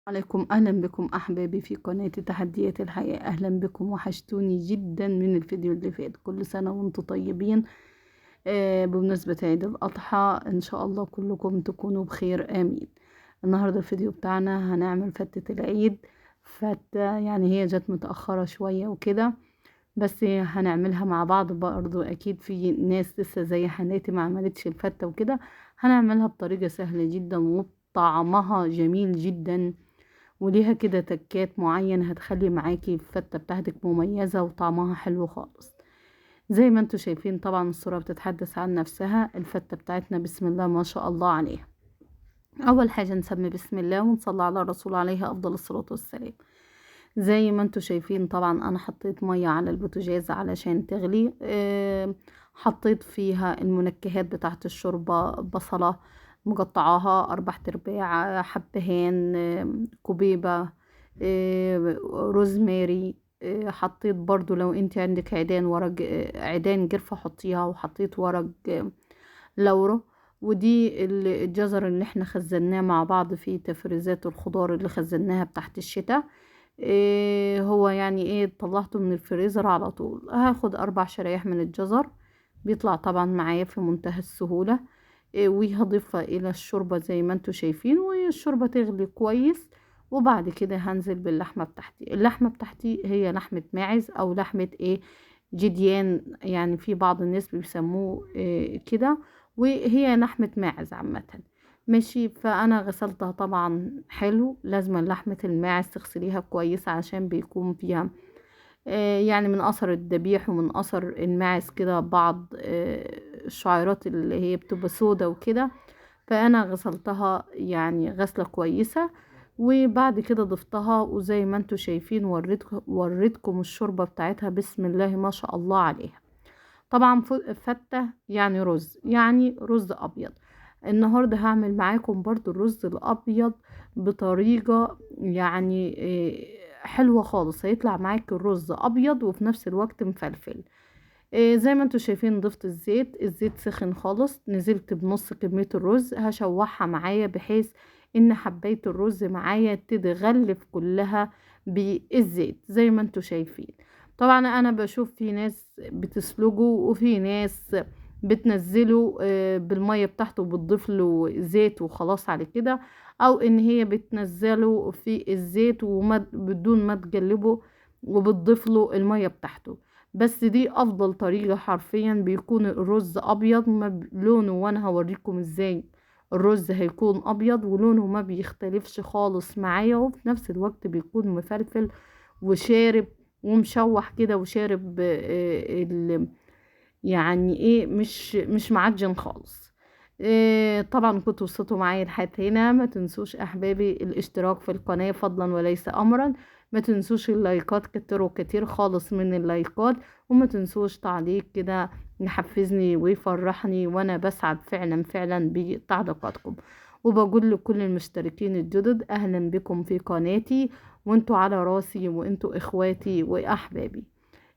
عليكم، اهلا بكم احبابي في قناة تحديات الحياة. اهلا بكم، وحشتوني جدا من الفيديو اللي فات. كل سنة وانتم طيبين. بمناسبة عيد الاضحى ان شاء الله كلكم تكونوا بخير، امين. النهاردة الفيديو بتاعنا هنعمل فتة العيد. فتة يعني هي جت متأخرة شوية وكده، بس هنعملها مع بعض برضو. اكيد في ناس لسه زي حالاتي ما عملتش الفتة وكده. هنعملها بطريقة سهلة جدا وطعمها جميل جدا، وليها كده تكات معينة هتخلي معاكي الفتة بتاعتك مميزة وطعمها حلو خالص. زي ما انتوا شايفين طبعا الصورة بتتحدث عن نفسها. الفتة بتاعتنا بسم الله ما شاء الله عليها. اول حاجة نسمي بسم الله ونصلي على الرسول عليه افضل الصلاة والسلام. زي ما انتوا شايفين طبعا انا حطيت مية على البوتاجاز علشان تغلي. حطيت فيها المنكهات بتاعت الشوربة، بصلة مقطعاها 4 ارباع، حبهان، كوبيبة، روزماري. حطيت برضو لو انت عندك عيدان ورق، عيدان قرفة حطيها، وحطيت ورق لورا. ودي الجزر اللي احنا خزناه مع بعض في تفريزات الخضار اللي خزناها بتاعت الشتاء. هو يعني ايه، طلعته من الفريزر على طول. هاخد 4 شرايح من الجزر، بيطلع طبعا معايا في منتهى السهولة. وهضيفها الى الشوربة زي ما انتوا شايفين، والشوربة تغلي كويس. وبعد كده هنزل باللحمة بتاعتي. اللحمة بتاعتي هي لحمة ماعز او لحمة ايه جديان، يعني في بعض الناس بيسموه إيه كده، وهي لحمة ماعز عامة، ماشي. فانا غسلتها طبعا حلو. لازم لحمة الماعز تغسليها كويس عشان بيكون فيها يعني من اثر الذبيح ومن اثر الماعز كده بعض الشعيرات اللي هي بتبقى سودا وكده. فانا غسلتها يعني غسلة كويسة، وبعد كده ضفتها. وزي ما انتوا شايفين وريتكم الشوربة بتاعتها بسم الله ما شاء الله عليها. طبعا فتة يعني رز، يعني رز ابيض. النهاردة هعمل معاكم برضو الرز الابيض بطريقة يعني حلوة خالص. هيطلع معاك الرز ابيض وفي نفس الوقت مفلفل. زي ما انتوا شايفين ضفت الزيت، الزيت سخن خالص، نزلت بنص كمية الرز. هشوحها معايا بحيث ان حباية الرز معايا تتغلف كلها بالزيت زي ما انتوا شايفين. طبعا انا بشوف في ناس بتسلجه وفي ناس بتنزله بالمية بتاعته وبتضيف له زيت وخلاص على كده، او ان هي بتنزله في الزيت بدون ما تقلبه وبتضيف له المية بتاعته. بس دي افضل طريقة حرفيا، بيكون الرز ابيض ما لونه، وانا هوريكم ازاي الرز هيكون ابيض ولونه ما بيختلفش خالص معايا، وفي نفس الوقت بيكون مفلفل وشارب ومشوح كده وشارب، يعني ايه، مش معجن خالص. طبعا كنتوا وصلتوا معايا لحد هنا. ما تنسوش احبابي الاشتراك في القناة فضلا وليس امرا، ما تنسوش اللايكات، كتروا كتير خالص من اللايكات، وما تنسوش تعليق كده يحفزني ويفرحني، وانا بسعد فعلا فعلا بتعليقاتكم. وبقول لكل المشتركين الجدد اهلا بكم في قناتي، وانتوا على راسي وانتوا اخواتي واحبابي.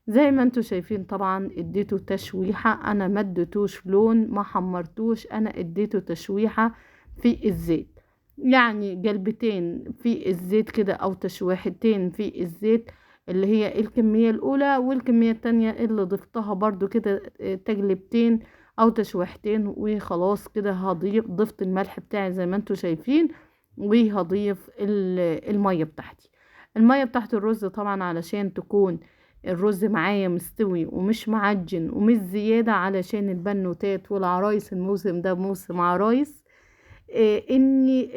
زي ما انتوا شايفين طبعا اديته تشويحة، انا ما اديتوش لون، ما حمرتوش، انا اديته تشويحة في الزيت، يعني قلبتين في الزيت كده او تشويحتين في الزيت، اللي هي الكمية الاولى والكمية التانية اللي ضفتها برضو كده تقلبتين او تشويحتين وخلاص كده. ضفت الملح بتاعي زي ما انتوا شايفين، وهضيف المية بتاعتي. المية بتاعت الرز طبعا علشان تكون الرز معايا مستوي ومش معجن ومش زيادة، علشان البنوتات والعرايس، الموسم ده موسم عرايس. اني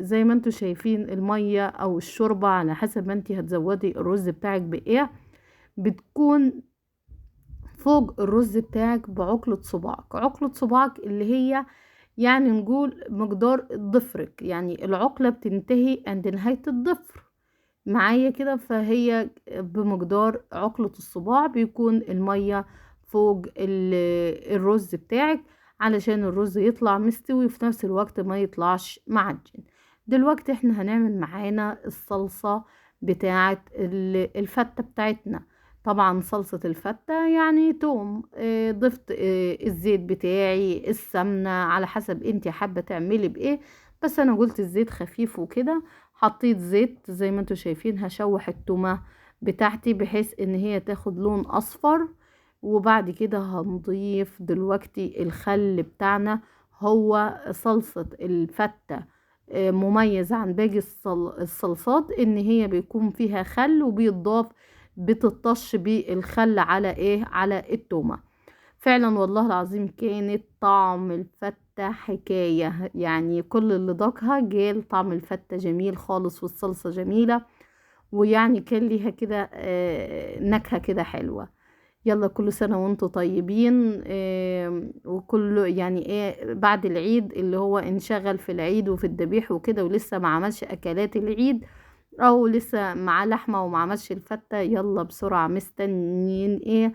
زي ما انتوا شايفين المية او الشوربة على حسب ما انتي هتزودي الرز بتاعك بايه، بتكون فوق الرز بتاعك بعقلة صباعك. عقلة صباعك اللي هي يعني نقول مقدار ضفرك، يعني العقلة بتنتهي عند نهاية الضفر معايا كده، فهي بمقدار عقلة الصباع بيكون المية فوق الرز بتاعك، علشان الرز يطلع مستوي وفي نفس الوقت ما يطلعش معجن. دلوقتي احنا هنعمل معانا الصلصة بتاعة الفتة بتاعتنا. طبعا صلصة الفتة يعني توم، ضفت الزيت بتاعي، السمنة على حسب انتي حابة تعملي بايه، بس انا قلت الزيت خفيف وكده. حطيت زيت زي ما انتوا شايفين، هشوح التومة بتاعتي بحيث ان هي تاخد لون اصفر. وبعد كده هنضيف دلوقتي الخل بتاعنا. هو صلصة الفتة مميز عن باقي الصلصات ان هي بيكون فيها خل، وبيتضاف بتطش بالخل على ايه؟ على التومة. فعلا والله العظيم كانت طعم الفتة حكاية، يعني كل اللي ذاقها جال طعم الفتة جميل خالص، والصلصة جميلة، ويعني كان ليها كده نكهة كده حلوة. يلا كل سنة وانتم طيبين. وكل يعني ايه بعد العيد اللي هو انشغل في العيد وفي الذبيح وكده، ولسه ما عملش اكلات العيد، او لسه معاه لحمة وما عملش الفتة، يلا بسرعة مستنيين ايه؟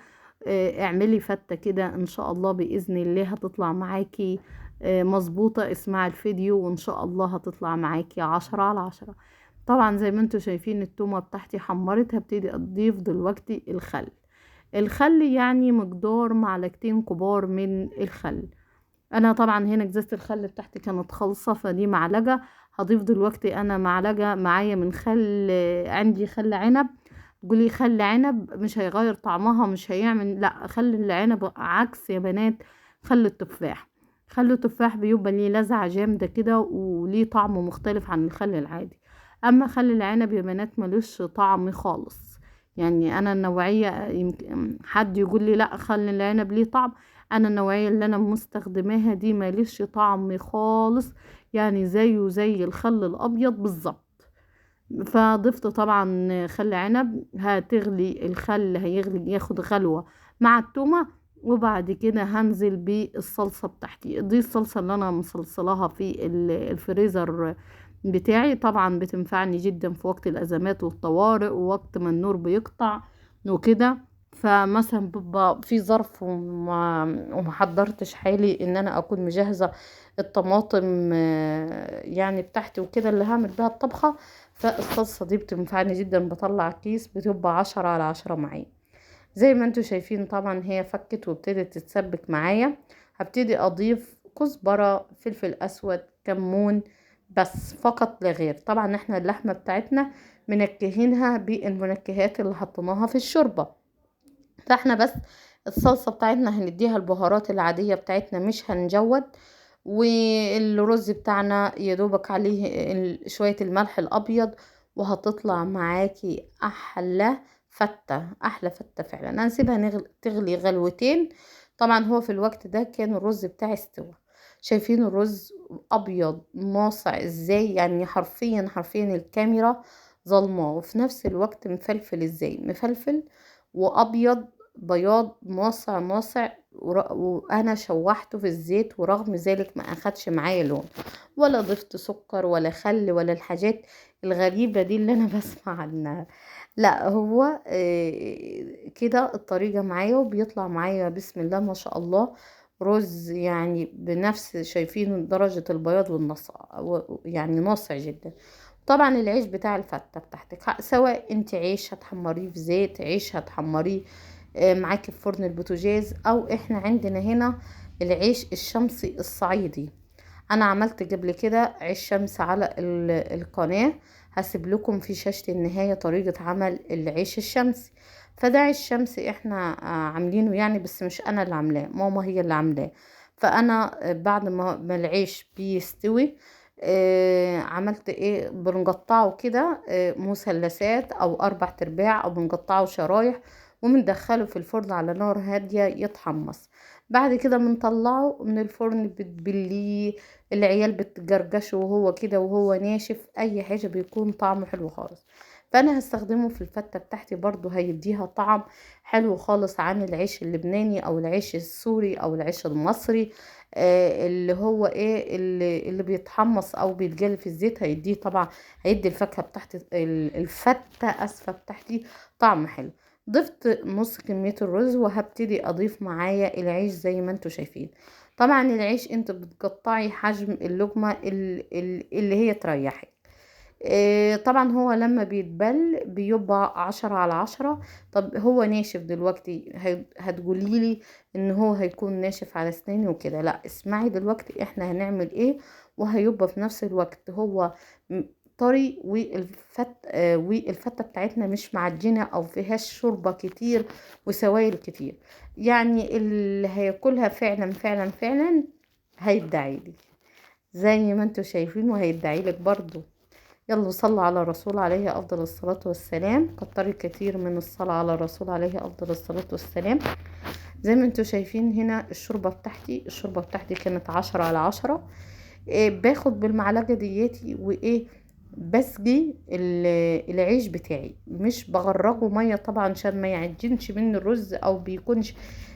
اعملي فتة كده ان شاء الله بإذن الله هتطلع معاكي مظبوطة. اسمعي الفيديو وان شاء الله هتطلع معاكي 10 على 10. طبعا زي ما انتم شايفين التومة بتاعتي حمرت. هبتدي اضيف دلوقتي الخل. الخل يعني مقدار معلقتين كبار من الخل. انا طبعا هنا ازازة الخل بتاعتي كانت خالصة، فدي معلقة. هضيف دلوقتي انا معلقة معايا من خل، عندي خل عنب. تقولي خل عنب مش هيغير طعمها، مش هيعمل، لا، خل العنب عكس يا بنات خل التفاح. خل التفاح بيبقى ليه لذعة جامدة كده وليه طعم مختلف عن الخل العادي. اما خل العنب يا بنات ملوش طعم خالص. يعني انا النوعية، يمكن حد يقول لي لا خل العنب ليه طعم، انا النوعية اللي انا مستخدماها دي ماليش طعم خالص، يعني زيه زي الخل الابيض بالظبط. فضفت طبعا خل عنب. هتغلي الخل، هيغلي ياخد غلوة مع التومة، وبعد كده هنزل بالصلصة بتاعتي. دي الصلصة اللي انا مصلصلاها في الفريزر بتاعي، طبعا بتنفعني جدا في وقت الازمات والطوارئ ووقت ما النور بيقطع وكده. فمثلا بيبقى في ظرف وما حضرتش حالي ان انا اكون مجهزة الطماطم يعني بتاعتي وكده اللي هعمل بيها الطبخة، فالصلصه دي بتنفعني جدا. بطلع كيس بتبقى 10 على 10 معايا. زي ما انتوا شايفين طبعا هي فكت وابتدت تتسبك معايا. هبتدي اضيف كزبره، فلفل اسود، كمون، بس فقط لا غير. طبعا احنا اللحمة بتاعتنا منكهينها بالمنكهات اللي حطيناها في الشوربة، فاحنا بس الصلصه بتاعتنا هنديها البهارات العادية بتاعتنا، مش هنجود. والرز بتاعنا يدوبك عليه شوية الملح الابيض، وهتطلع معاكي احلى فته، احلى فته فعلا. هنسيبها تغلي غلوتين. طبعا هو في الوقت ده كان الرز بتاعي استوى. شايفين الرز ابيض ناصع ازاي، يعني حرفيا حرفيا الكاميرا ظلمه، وفي نفس الوقت مفلفل ازاي، مفلفل وابيض بياض ناصع ناصع. وانا شوحته في الزيت، ورغم ذلك ما اخدش معايا لون، ولا ضفت سكر ولا خل ولا الحاجات الغريبة دي اللي انا بسمع عنها. لا هو كده الطريقة معايا، وبيطلع معايا بسم الله ما شاء الله رز يعني بنفس، شايفين درجة البياض والنصع، يعني ناصع جدا. طبعا العيش بتاع الفتة بتاعتك، سواء انت عيش هتحمريه في زيت، عيش هتحمريه معاكي في فرن البوتاجاز، او احنا عندنا هنا العيش الشمسي الصعيدي. انا عملت قبل كده عيش شمس على القناة، هسيب لكم في شاشة النهاية طريقة عمل العيش الشمسي. فده عيش شمسي احنا عاملينه يعني، بس مش انا اللي عاملاه، ماما هي اللي عاملاه. فانا بعد ما العيش بيستوي عملت ايه، بنقطعه كده مثلثات او 4 ارباع، او بنقطعه شرايح، وبندخله في الفرن على نار هادية يتحمص. بعد كده بنطلعه من الفرن، بتبليه، العيال بتجرجشه وهو كده وهو ناشف، اي حاجة بيكون طعمه حلو خالص. فانا هستخدمه في الفتة بتاعتي برضو، هيديها طعم حلو خالص عن العيش اللبناني او العيش السوري او العيش المصري، اللي هو ايه اللي بيتحمص او بيتجلي في الزيت. هيديه طبعا، هيدي الفاكهة بتاعتي، الفتة اسفة بتاعتي طعم حلو. ضفت نص كمية الرز، وهبتدي اضيف معايا العيش زي ما انتوا شايفين. طبعا العيش انت بتقطعي حجم اللقمة اللي هي تريحك. طبعا هو لما بيتبل بيبقى 10 على 10. طب هو ناشف دلوقتي، هتقولي لي ان هو هيكون ناشف على سناني وكده، لا اسمعي دلوقتي احنا هنعمل ايه، وهيبقى في نفس الوقت هو طري، والفته بتاعتنا مش معجنه او فيهاش شوربة كتير وسوائل كتير. يعني اللي هياكلها فعلا فعلا فعلا هيدعي لي زي ما انتوا شايفين، وهيدعي لك برضو. يلا صلوا على الرسول عليه افضل الصلاة والسلام، كتري كتير من الصلاة على الرسول عليه افضل الصلاة والسلام. زي ما انتوا شايفين هنا الشوربة بتاعتي، الشوربة بتاعتي كانت 10 على 10. باخد بالمعلقه دياتي وايه بسقي العيش بتاعي، مش بغرقه مية طبعا عشان ما يعجنش مني الرز او بيكونش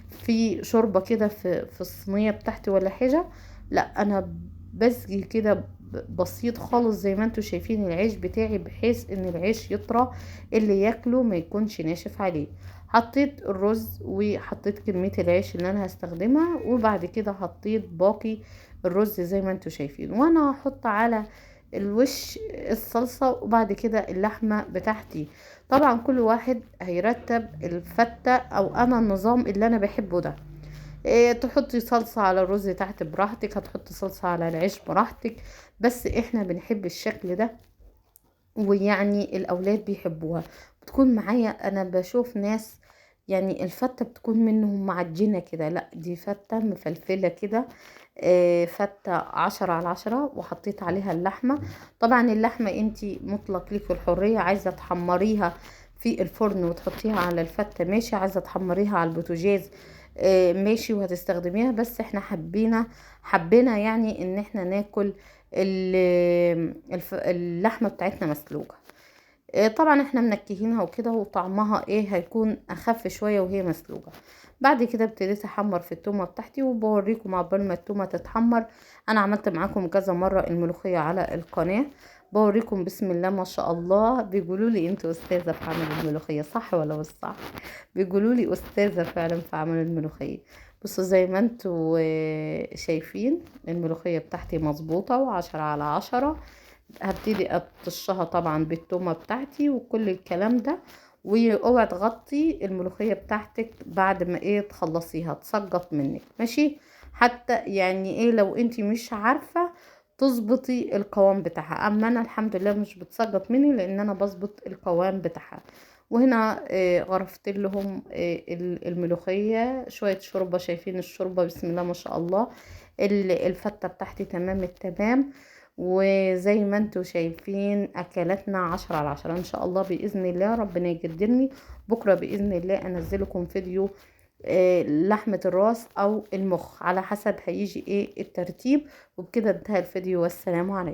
في شوربة كده في الصينية بتاعتي ولا حاجة. لا انا بسقي كده بسيط خالص زي ما انتوا شايفين العيش بتاعي، بحيث ان العيش يطرى، اللي ياكله ما يكونش ناشف عليه. حطيت الرز وحطيت كمية العيش اللي انا هستخدمها، وبعد كده حطيت باقي الرز زي ما انتوا شايفين. وانا هحط على الوش الصلصة وبعد كده اللحمة بتاعتي. طبعا كل واحد هيرتب الفتة او انا النظام اللي انا بحبه ده. تحطي صلصة على الرز تحت براحتك، هتحطي صلصة على العيش براحتك، بس احنا بنحب الشكل ده، ويعني الاولاد بيحبوها. بتكون معايا انا بشوف ناس يعني الفتة بتكون منهم معجنة كده، لا دي فتة مفلفلة كده، فتة 10 على 10. وحطيت عليها اللحمة. طبعا اللحمة انتي مطلق ليكي الحرية، عايزة تحمريها في الفرن وتحطيها على الفتة ماشي، عايزة تحمريها على البوتاجاز، ماشي وهتستخدميها، بس احنا حبينا يعني ان احنا ناكل اللحمة بتاعتنا مسلوقة. طبعا احنا منكهينها وكده، وطعمها هيكون اخف شوية وهي مسلوقة. بعد كده ابتديت احمر في التومة بتاعتي، وبوريكم عقبال ما التومة تتحمر. انا عملت معاكم كذا مرة الملوخية على القناة، بوريكم بسم الله ما شاء الله. بيقولوا لي انتوا استاذة في عمل الملوخية، صح ولا مش صح؟ بيقولوا لي استاذة فعلا في عمل الملوخية. بصوا زي ما انتوا شايفين الملوخية بتاعتي مظبوطة و10 على 10. هبتدي اطشها طبعا بالتومة بتاعتي وكل الكلام ده، واوعي تغطي الملوخية بتاعتك بعد ما تخلصيها، تسقط منك ماشي. حتى يعني لو انتي مش عارفة تظبطي القوام بتاعها، اما انا الحمد لله مش بتسقط مني لان انا بظبط القوام بتاعها. وهنا غرفت لهم الملوخية شوية شوربة، شايفين الشوربة بسم الله ما شاء الله. الفتة بتاعتي تمام التمام، وزي ما انتوا شايفين اكلاتنا 10 على 10 ان شاء الله. باذن الله ربنا يقدرني بكره باذن الله انزلكم فيديو لحمه الراس او المخ على حسب هيجي الترتيب. وبكده انتهى الفيديو، والسلام عليكم.